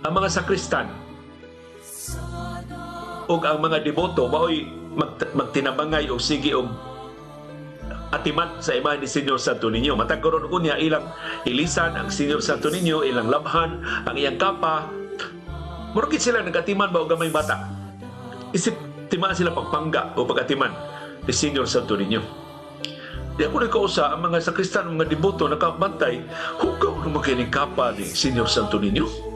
Ang mga sakristan ug ang mga deboto maoy magtinabangay og sige og atiman sa imahen ni Señor Santo Niño. Matag karon unya, ilang ilisan ang Señor Santo Niño, ilang labhan ang iyang kapa. Murag gid sila nagatiman ba og gamay bata. Isip timaan sila pagpangga o pagatiman ni Señor Santo Niño. Di ako nagkausa ang mga sakristan, mga deboto nakabantay, hugaw naman kay ning kapa ni Señor Santo Niño.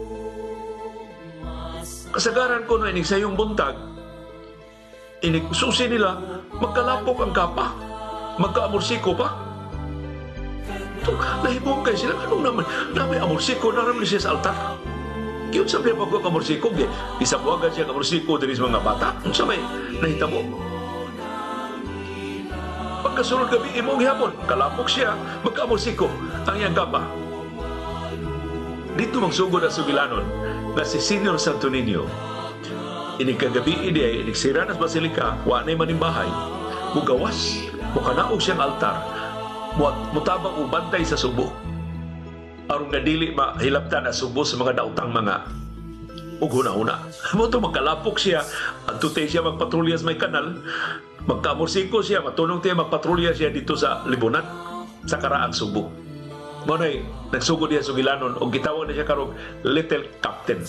Kasagaran ko na inig sayong buntag, inig susi nila, magkalapok ang kapa, magkaamursiko pa. Ito, nahibong kay sila, anong naman, na may amursiko, naram ni siya sa altar. Kaya sa may pagkuha amursiko, gisabuagan siya amursiko diri sa mga bata. Unsa may nahitabo? Pagkasunod gabi, imong gihapon, kalapok siya, magkaamursiko ang iyang kapa. Dito magsugod ang sugilanon na si Senior Santo Niño, inig kagabi ini ay inig sira nas basilika, wa na'y manimbahay, mugawas, mukanaog siyang altar, mutabang og bantay sa Sugbo. Aron nga dili mahilabtan ang Sugbo sa mga daotang mga ug huna-huna. Mo to magkalapok siya, adto siya magpatrolya sa may kanal, magkamursiko siya, matunong tiya magpatrolya siya dito sa Libunan, sa Karaang Sugbo. Mo na'y nagsugod diya sugilanon og gitawag na siya karong Little Captain.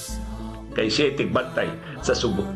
Kay siya tigbantay sa Sugbo.